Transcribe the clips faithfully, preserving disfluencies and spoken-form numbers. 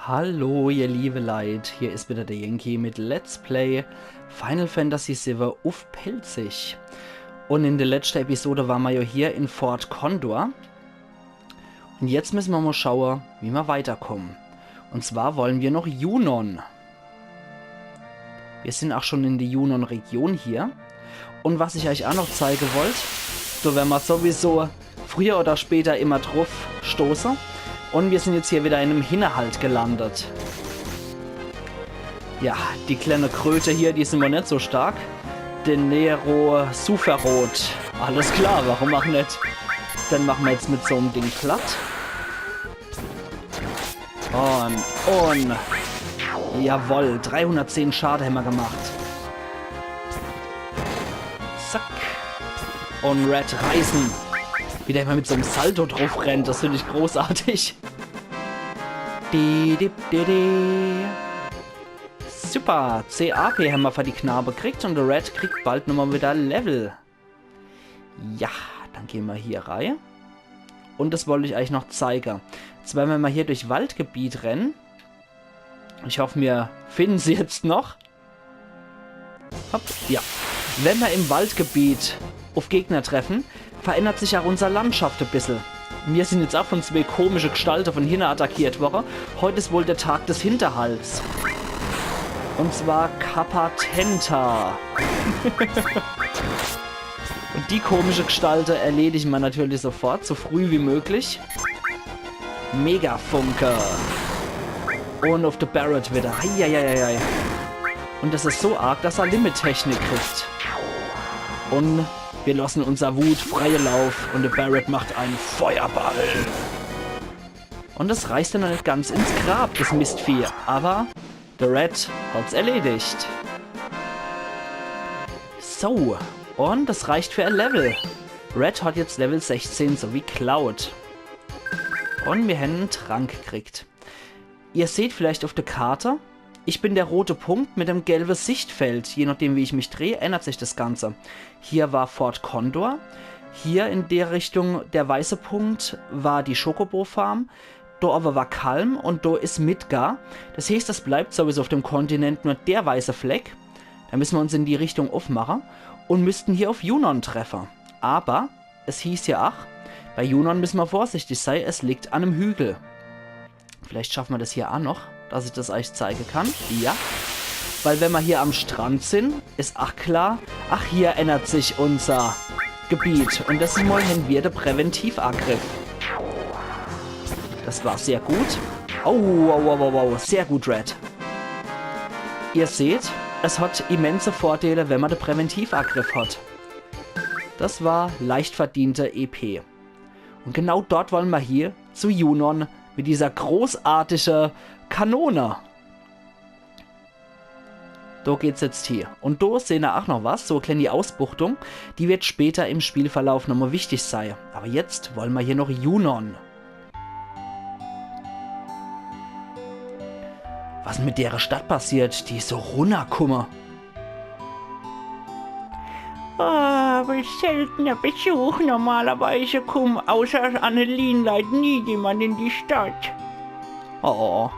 Hallo, ihr liebe Leit, hier is wieder der Yankee mit Let's Play Final Fantasy siwwe uff Pälzisch. Un in der letschte Episode ware mer jo hier in Fort Condor. Un jetzt misse mer mol schaue, wie mer weiterkomme. Un zwar wolle mer noch Junon. Mir sin ach schun in de Junon-Region hier. Un was ich eich ach noch zeige wollt, do werre mer sowieso früher oder später immer druff stoße. Un mir sin jetzt hier wieder in em Hinnerhalt gelandet. Ja, die klenne Kröte hier, die sin mol net so stark. De Nero Suferot. Alles klar, warum ach net? Den mache mer jetzt mit so'm Ding platt. Un, un. Jawoll, dreihunnertzehn Schade hämmer gemacht. Zack. Un Red reiße. Wie der immer mit so'm Salto druff rennt, das find ich großartig. Di, di, di, di. Super, zeh A P hämmer für die Knabe kriegt un de Red kriegt bald nochmol wieder Level. Ja, dann gehn mer hier rei. Un das wollt ich eich noch zeige. Zwar, wenn mer hier durch Waldgebiet renne. Ich hoff, mir finne se jetzt noch. Hopp, ja. Wenn mer im Waldgebiet uff Gegner treffe, verändert sich ach unser Landschaft e bissel. Mir sin jetzt ach von zwee komische Gestalte von hinne attackiert worre. Heut is wohl der Tag des Hinterhalts. Un zwar Kappa Tenta. Un die komische Gestalte erledige mer natürlich sofort, so früh wie möglich. Megafunke. Un uff de Barret wieder. Eieieiei. Un das is so arg, dass er Limit-Technik kriegt. Un mir losse unser Wut freie Lauf un de Barret macht en Feuerball. Un das reißt er noch net ganz ins Grab, das Mistvieh. Awwer de Red hat's erledigt. So, un das reicht für e Level. Red hat jetzt Level sechzehn, so wie Cloud. Un mir hänn en Trank gekriegt. Ihr seht vielleicht uff de Karte, ich bin der rote Punkt mit dem gelbe Sichtfeld. Je nachdem, wie ich mich dreh, ändert sich das Ganze. Hier war Fort Condor. Hier in der Richtung, der weiße Punkt, war die Chocobo-Farm. Do awwer war Kalm un do is Midgar. Das heeßt, es bleibt sowieso uff dem Kontinent nur der weiße Fleck. Do misse mer uns in die Richtung uffmache un misste hier uff Junon treffe. Awwer es hieß jo ach, bei Junon misse mer vorsichtig sei, es liegt an em Hügel. Vielleicht schaffe mer das hier ach noch, dass ich das eich zeige kann. Ja. Weil wenn mer hier am Strand sin, is ach klar, ach, hier ändert sich unser Gebiet. Un das Mol hänn mir de Präventivangriff. Das war sehr gut. Au, au, au, au, au. Sehr gut, Red. Ihr seht, es hat immense Vorteile, wenn mer de Präventivangriff hat. Das war leicht verdiente E P. Un genau dort wolle mer hier zu Junon mit dieser großartige Kanone. Do geht's jetzt hier. Un do sehn mer ach noch was, so e kleeni Ausbuchtung. Die wird später im Spielverlauf nochmol wichtig sei. Awwer jetzt wolle mer hier noch Junon. Was mit dere Stadt passiert, die is so runnerkumme. Ah, awwer seltener Besuch. Normalerweise kummt außer Annelien leider nie jemand in die Stadt. Oh.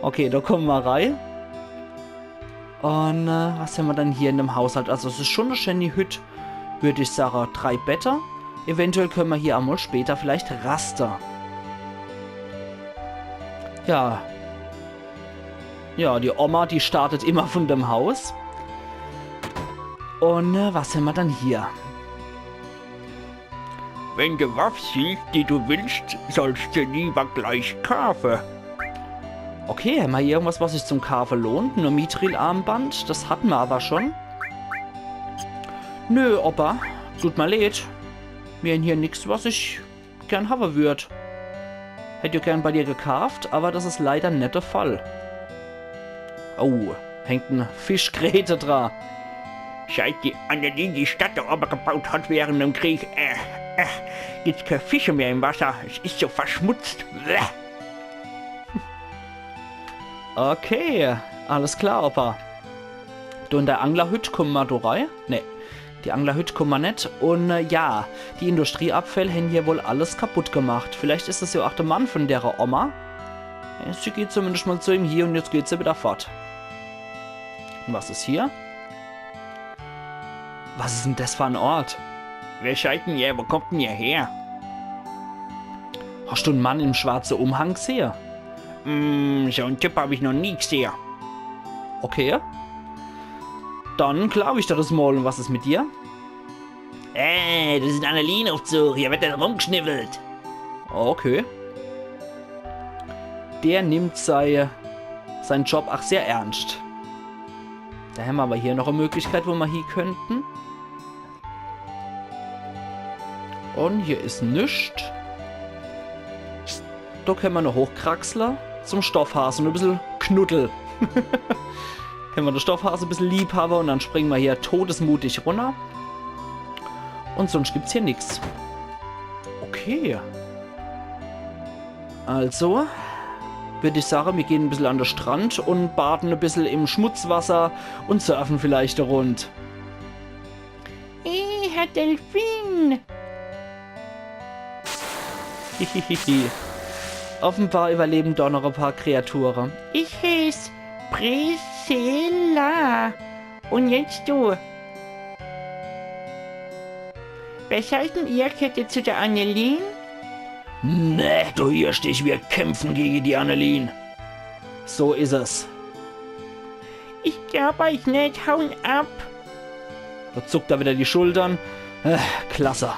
Okay, do kumme mer rei. Un, äh, was hämmer dann hier in dem Haushalt? Also, es is schun e scheeni Hütt, würd ich sage. Drei Better. Eventuell könne mer hier emol später vielleicht raste. Ja. Ja, die Oma, die startet immer von dem Haus. Un, äh, was hämmer dann hier? Wenn de was siehst, die du willst, sollst du lieber gleich kaafe. Okay, hämmer hier irgendwas, was sich zum Kaafe lohnt? Nur Mithril-Armband, das hatten mer awwer schun. Nö, Opa, tut mer leed. Mir hän hier nix, was ich gern hawwe würd. Hätt jo gern bei dir gekaaft, awwer das is leider net de Fall. Oh, hängt en Fischgräte dra. Seit die Annelie die Stadt do owwe gebaut hat während dem Krieg, äh, äh, gibt's kee Fische mehr im Wasser. Es is so verschmutzt. Bäh. Okay, alles klar, Opa. Du, in der Anglerhütt kumme mer do rei? Nee, die Anglerhütt kumme mer net. Un, äh, ja, die Industrieabfäll hän hier wohl alles kaputt gemacht. Vielleicht is es jo ach de Mann von dere Oma. Sie geht zumindest mal zu ihm hie un jetzt geht se wieder fort. Un was is hier? Was is denn des für en Ort? Wer seid denn ihr? Wo kommt denn ihr her? Hast du en Mann im schwarze Umhang gesehe? Mm, so en Typ hab ich noch nie gesehe. Okay. Dann glaub ich der des mol. Un was is mit dir? Äh, des is en Annelien-Uffzug. Hier wird net rumgeschniffelt. Okay. Der nimmt sei, sein Job ach sehr ernst. Do hämmer awwer hier noch e Möglichkeit, wo mer hie könnten. Un hier is nix. Do kenne mer noch hochkraxle zum Stoffhase un e bissel knuddle. Kenne mer de Stoffhase e bissel lieb hawwe un dann springe mer hier todesmutig runner. Un sonst gibt's hier nix. Okay. Also, würd ich sage, mir gehn e bissel an de Strand un baden e bissel im Schmutzwasser un surfen vielleicht e Rund. Ey, Herr Delfin! Hihihihi. Offenbar überleben doch noch e paar Kreature. Ich heeß Priscilla. Un jetzt du. Wer seid denn ihr? Gehört ihr zu der Annelien? Nee, du hörst dich, wir kämpfen gegen die Annelien. So is es. Ich glaub euch net, hauen ab. Do zuckt er wieder die Schultern. Äh, klasse.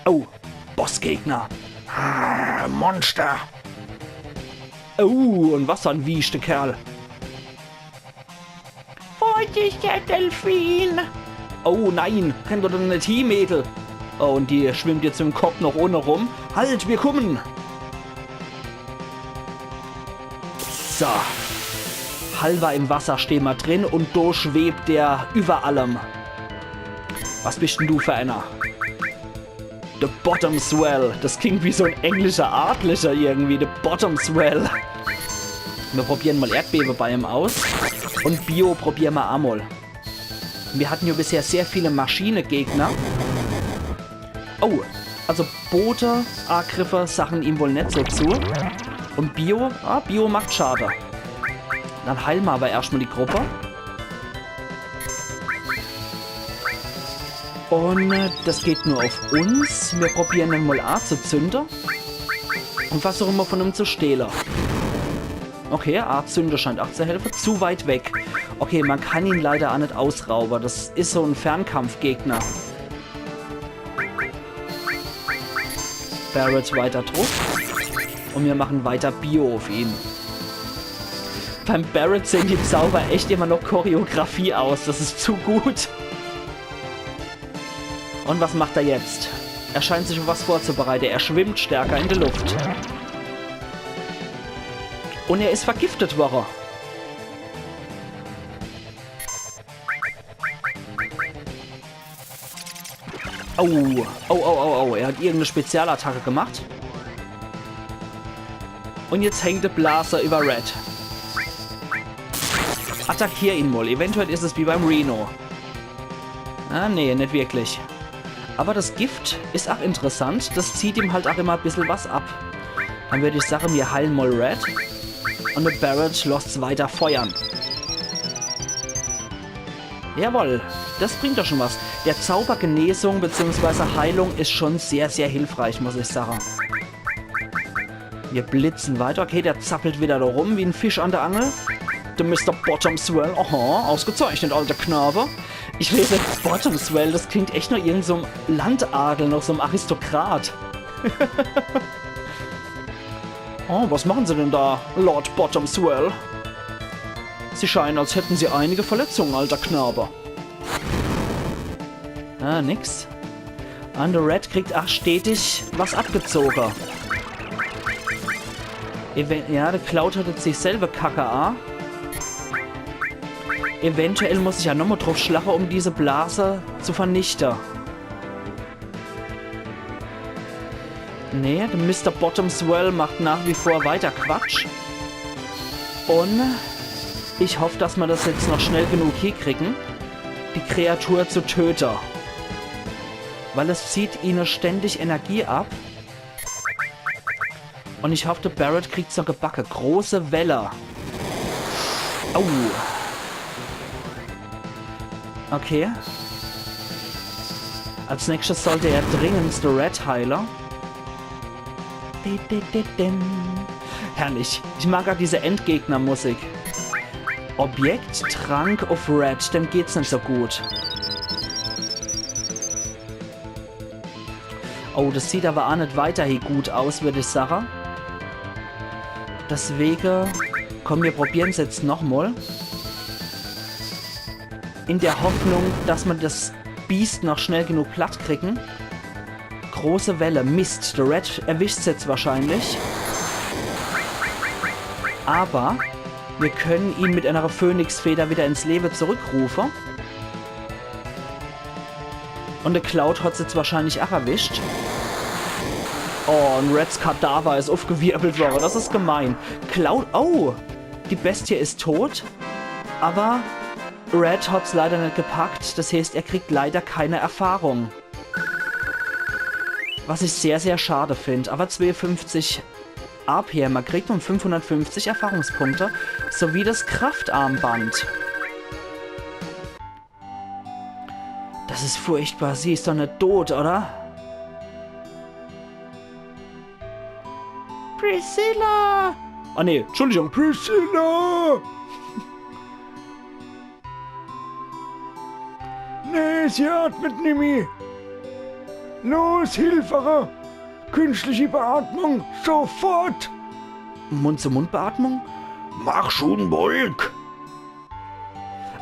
Oh, Bossgegner. Ah, Monster. Oh, un was für en wieschte Kerl. Vorsicht, der Delfin! Oh nein, renn doch net hie, Mädel! Oh, un die schwimmt jetzt im Kopp noch unne rum. Halt, mir kummen! So. Halber im Wasser stehn mer drin un do schwebt der über allem. Was bist denn du für einer? The Bottom Swell. Des klingt wie so en englischer Adliger irgendwie. The Bottom Swell. Mir probieren mol Erdbewe bei em aus. Un Bio probieren mer ach mol. Mir hatten jo bisher sehr viele Maschinegegner. Oh, also Bodeangriffe sachen ihm wohl net so zu. Un Bio, ah, Bio macht Schade. Dann heilen mer awwer erscht mol die Gruppe. Un, äh, des geht nur uff uns. Mir probieren en mol aazezünde. Un versuchen mol von em zu stehle. Okay, aazünde scheint ach zu helfe. Zu weit weg. Okay, mer kann ihn leider ach net ausraube. Des is so en Fernkampfgegner. Barret weiter druff. Un mir machen weiter Bio uff ihn. Beim Barret sehn die Zauber echt immer noch Choreografie aus. Des is zu gut. Un was macht er jetzt? Er scheint sich uff was vorzubereite. Er schwimmt stärker in de Luft. Un er is vergiftet worre. Au, au, au, au, au. Er hat irgend e Spezialattacke gemacht. Un jetzt hängt de Blaser über Red. Attackier ihn mol. Eventuell is es wie beim Reno. Ah, nee, net wirklich. Awwer des Gift is ach interessant. Des zieht ihm halt ach immer e bissel was ab. Dann würd ich sage, mir heilen mol Red. Un de Barret losst's weiter feuern. Jawoll, des bringt doch schon was. Der Zauber Genesung beziehungsweise Heilung is schon sehr, sehr hilfreich, muss ich sage. Mir blitzen weiter. Okay, der zappelt wieder do rum wie en Fisch an der Angel. De Mister Bottom Swell. Aha, ausgezeichnet, alter Knabe. Ich weeß net, Bottom Swell, des klingt echt nach irgend so'm Landadel, nach so'm Aristokrat. Oh, was machen Sie denn da, Lord Bottom Swell? Sie scheinen, als hätten Sie einige Verletzungen, alter Knabe. Ah, nix. Un de Red kriegt ach stetig was abgezoge. Even ja, de Cloud hat jetzt dieselbe Kacke a. Eventuell muss ich ja nochmol druff schlache, um diese Blase zu vernichte. Nee, de Mister Bottom Swell macht nach wie vor weiter Quatsch. Un ich hoff, dass mer des jetzt noch schnell genug hiekriegen, die Kreatur zu töte. Weil es zieht ihne ständig Energie ab. Und ich hoff, de Barret kriegt's noch gebacke. Große Welle. Au. Okay. Als nächstes sollte er dringend de Red heile. Di, di, di, dim. Herrlich. Ich mag grad diese Endgegnermusik. Objekt, Trank uff Red. Dem geht's net so gut. Oh, das sieht aber auch net weiterhin gut aus, würd ich sage. Deswege, komm, wir probieren's jetzt nochmal. In der Hoffnung, dass man das Biest noch schnell genug platt kriegen. Große Welle. Mist, de Red erwischt's jetzt wahrscheinlich. Aber wir können ihn mit einer Phönixfeder wieder ins Leben zurückrufen. Und de Cloud hat's jetzt wahrscheinlich auch erwischt. Oh, und Reds Kadaver ist aufgewirbelt worden. Das ist gemein. Cloud, oh, die Bestie ist tot. Aber Red hat's leider net gepackt. Das heißt, er kriegt leider keine Erfahrung. Was ich sehr, sehr schade find. Aber zweiundfünfzig A P haben wir kriegt und fünfhundertfünfzig Erfahrungspunkte. Sowie das Kraftarmband. Das ist furchtbar. Sie ist doch net tot, oder? Priscilla! Ah, nee, Entschuldigung, Priscilla! Nee, sie atmet nimmi. Los, hilf er! Künstliche Beatmung, sofort! Mund-zu-Mund-Beatmung? Mach schon, Bolk!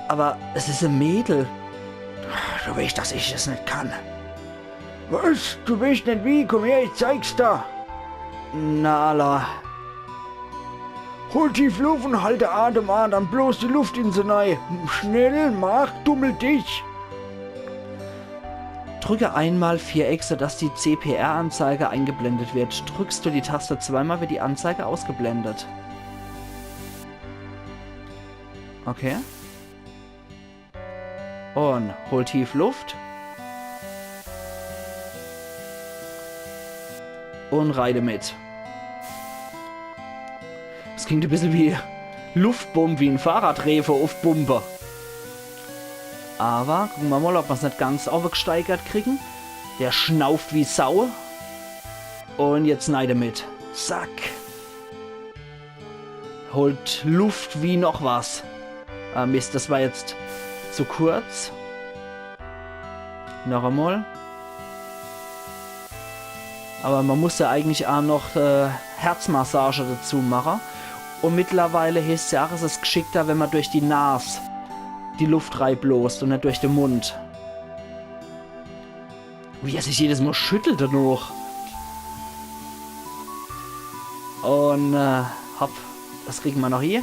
Aber es ist e Mädel. Du weißt, dass ich es net kann. Was? Du weißt net wie? Komm her, ich zeig's dir. Na alla. Hol tief Luft und halt de Atem an, dann blos die Luft in se nei. Schnell, mach, dummel dich. Drücke einmal Viereck, sodass die C P R-Anzeige eingeblendet wird. Drückst du die Taste zweimal, wird die Anzeige ausgeblendet. Okay. Und hol tief Luft. Und reite mit. Das klingt e bissel wie Luftbombe, wie en Fahrradrefe uff Bumpe. Aber gucke mer mal, ob mer's net ganz aufgesteigert kriegen. Der schnauft wie Sau. Und jetzt nei demit. Zack. Holt Luft wie noch was. Ah, Mist, das war jetzt zu kurz. Noch einmal. Aber man muss ja eigentlich auch noch äh, Herzmassage dazu machen. Und mittlerweile heißt's ja auch, es ist geschickter, wenn man durch die Nase die Luft reiblost und nicht durch den Mund. Wie er sich jedes Mal schüttelt danach. Und äh, hopp, das kriegen wir noch hier.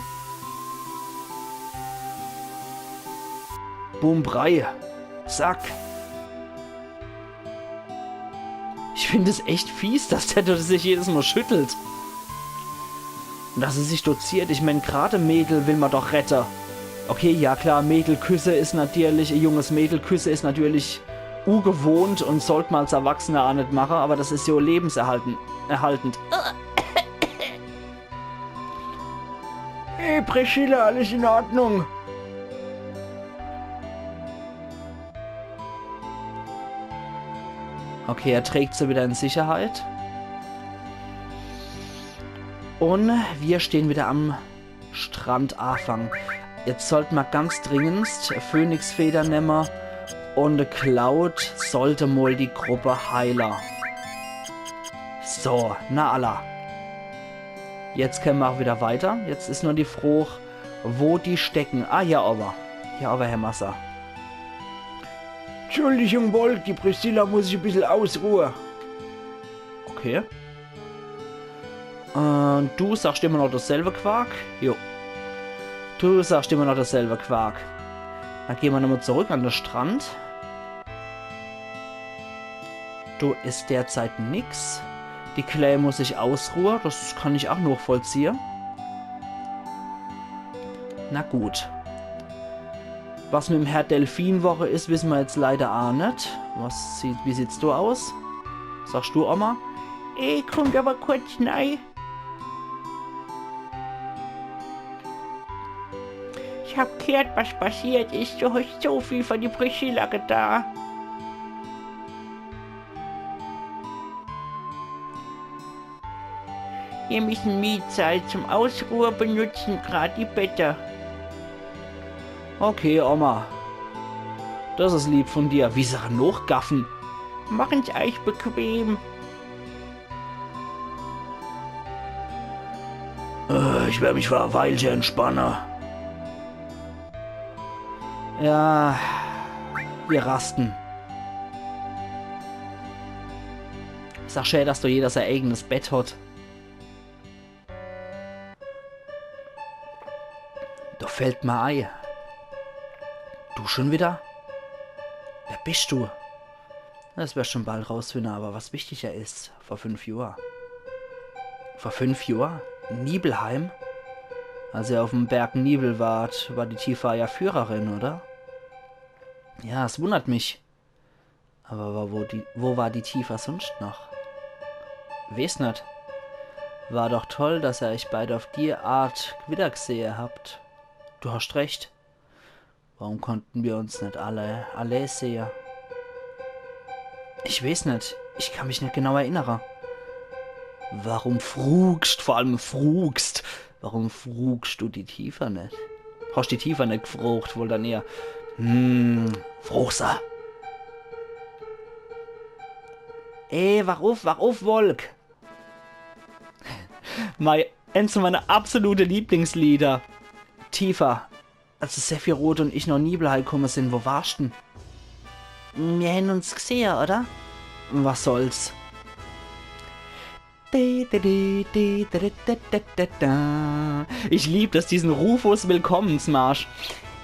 Bumm, brei. Zack. Ich find es echt fies, dass der sich jedes Mal schüttelt. Und dass er sich doziert. Ich mein, grad e Mädel will man doch rette. Okay, ja klar, Mädel küsse is natürlich, e junges Mädel küsse is natürlich ugewohnt und sollt man als Erwachsener auch net mache, aber das is jo lebenserhalten, erhaltend. Hey, Priscilla, alles in Ordnung? Okay, er trägt se wieder in Sicherheit. Und wir stehen wieder am Strandafang. Jetzt sollt ma ganz dringendst Phönixfeder nemme und de Cloud sollte mol die Gruppe heile. So, na alla. Jetzt kenne ma auch wieder weiter. Jetzt is nur die Froch, wo die stecken. Ah, hier owwe. Hier owwe hämmer se. Entschuldigung, Bolk, die Priscilla muss sich e bissel ausruhe. Okay. Und du sagst immer noch dasselbe Quark? Jo. Du sagst immer noch dasselbe Quark. Dann gehn ma nochmal zurück an de Strand. Do is derzeit nix. Die Claire muss sich ausruhe, das kann ich auch nochvollziehe. Na gut. Was mit'm Herr Delfin worre is, wisse ma jetzt leider aa net. Was sieht, wie sieht's do aus? Sagst du, Oma? Eh, kommt aber kurz nei. Ich hab gheert, was passiert is. Du hast so viel für die Priscilla getan. Wir müssen Mietzeit zum Ausruhe benutzen, grad die Better. Okay, Oma. Das is lieb von dir. Wie Sache nochgaffen. Machen's euch bequem. Äh, ich werd mich für e Weilche entspanne. Ja, wir rasten. Is ach schä, dass do jeder sei eigenes Bett hat. Do fällt mer ei. Du schon wieder? Wer bist du? Das werd schon bald rausfinde, aber was wichtiger is, vor fünf Johr. Vor fünf Johr? Nibelheim? Als ihr auf'm Berg Nibel wart, war die Tifa ja Führerin, oder? Ja, es wundert mich. Aber wa-, wo, die, wo war die Tifa sonst noch? Weeß net. War doch toll, dass ihr euch beide auf die Art wiedergesehe habt. Du hast recht. Warum konnten wir uns net alle, alle sehe? Ich weeß net. Ich kann mich net genau erinnere. Warum frugst? Vor allem frugst. Warum frugst du die Tifa net? Hast die Tifa net gefrocht, wohl dann eher. Hm, frug se. Ey, wach uff, wach uff, Wolk. Mei, eins von meine absolute Lieblingslieder. Tifa, als de Sephiroth und ich noch Nibelheim kumme sin, wo warst denn? Mir hän uns gesehe, oder? Was soll's? Ich lieb das, diesen Rufus Willkommensmarsch.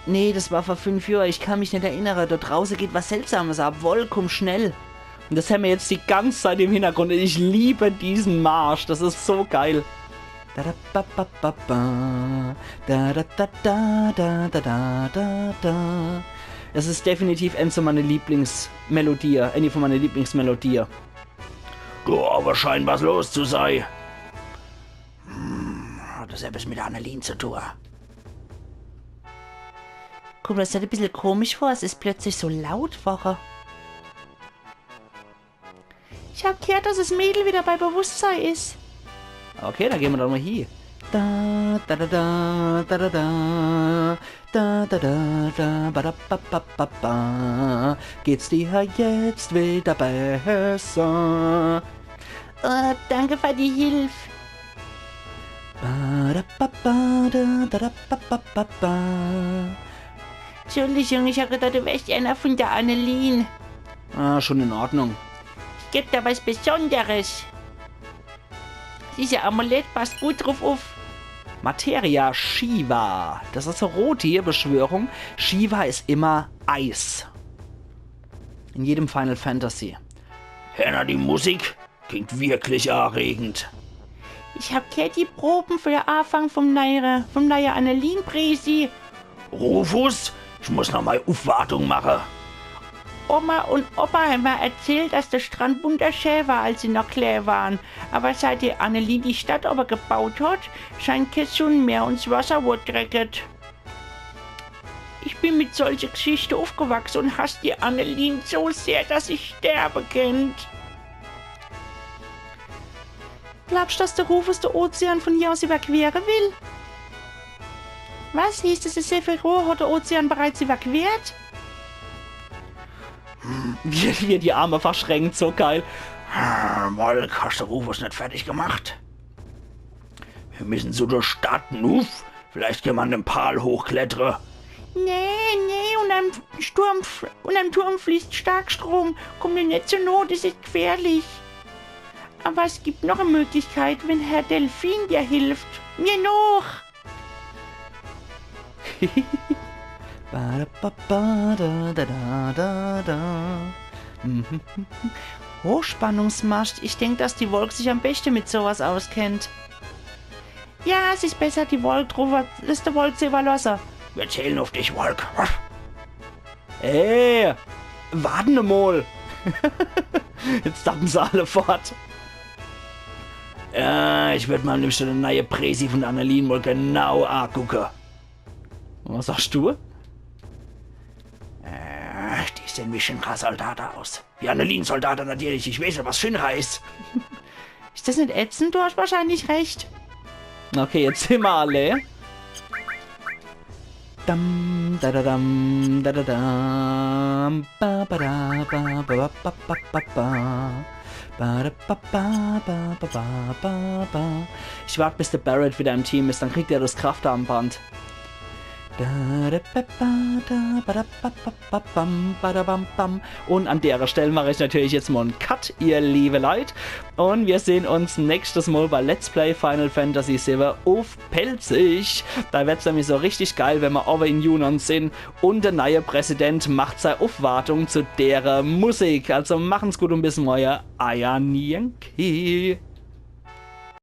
Nee, das war vor fünf Johr. Ich kann mich net erinnere. Dort drauße geht was Seltsames ab. Wolk, kumm schnell. Und das hemmer jetzt die ganze Zeit im Hintergrund. Und ich liebe diesen Marsch. Das ist so geil. Da, da, ba, ba, ba, ba. Da, da, da, da, da, da, da, da, da. Das ist definitiv eins von meine Lieblingsmelodie, eine von meine Lieblingsmelodie. Do aber scheint was los zu sei. Hm, hat das etwas mit Annelien zu tun? Kommt das net e bissel komisch vor? Es ist plötzlich so laut worre. Ich hab gehört, dass das Mädel wieder bei Bewusstsein ist. Okay, dann gehen wir doch mal hier. Da, da, da, da, da, da, da. Da, da, da, da, ba, da, ba, ba, ba, ba. Geht's dir jetzt wieder besser? Oh, danke für die Hilfe. Ba, da, ba, ba, da, da, da, ba, ba, ba, ba. Entschuldigung, ich hab gedacht, du wärst einer von der Annelien. Ah, schon in Ordnung. Ich geb dir was Besonderes. Dieses Amulett passt gut drauf auf. Materia Shiva. Das ist eine rote Beschwörung. Shiva ist immer Eis. In jedem Final Fantasy. Hör na die Musik. Klingt wirklich erregend. Ich hab gehört, die proben für den Anfang vom neue, vom neue Annelien-Präsi. Rufus, ich muss noch mal Aufwartung mache. Oma und Opa haben mir erzählt, dass der Strand wunderschön war, als sie noch klein waren. Aber seit die Annelien die Stadt aber gebaut hat, scheint kein Sonn mehr und das Wasser wird dreckig. Ich bin mit solche Geschichte aufgewachsen und hasse die Annelien so sehr, dass ich sterbe könnt. Glaubst, dass der Rufus den Ozean von hier aus überqueren will? Was? Hieß es, der Sephiroth hat den Ozean bereits überquert? Hm, wie, wie die Arme verschränkt, so geil. Ah, Wolk, hast du Rufus nicht fertig gemacht? Wir müssen zu der Stadt nuff. Vielleicht kann man den Pal hochklettere. Nee, nee, unterm Sturm, unterm Turm fließt Starkstrom. Komm mir nicht zu nah, das ist gefährlich. Aber es gibt noch eine Möglichkeit, wenn Herr Delfin dir hilft. Mir noch! Ba, da, ba, ba, da, da, da, da, da. Mhm. Hochspannungsmast. Ich denk, dass die Wolk sich am besten mit sowas auskennt. Ja, es ist besser, die Wolk drüber, das der Wolk zu überlassen. Wir zählen auf dich, Wolk. Ey, warten mal. Jetzt tappen sie alle fort. Ja, ich werd mir am liebsten den neue Präsi von der Annelien mal genau angucken. Was sagst du? Äh, die sehn wie Shinra-Soldate aus. Wie Annelien-Soldate natürlich. Ich weeß ja, was Shinra is. Is das net ätzend? Du hast wahrscheinlich recht. Okay, jetzt sehn mer alle. Dam, da, da, dam, da, da, dam, ba, ba, da, ba, ba, ba, ba, ba, ba, ba. Ba, da, ba, ba, ba, ba, ba, ba, ba. Ich wart, bis der Barret wieder im Team is, dann kriegt er das Kraftarmband. Da, da, ba, ba, da, ba, da, ba, ba, ba, bam, ba, da, bam, bam. Und an derer Stell mach ich natürlich jetzt mal en Cut, ihr liebe Leit. Und wir sehn uns nächstes Mal bei Let's Play Final Fantasy siwwe uff Pälzisch. Da werd's nämlich so richtig geil, wenn mer owwe in Junon sehn. Und der neue Präsident macht sei Uffwartung zu derer Musik. Also machen's gut und bis morje. Eier Yankee.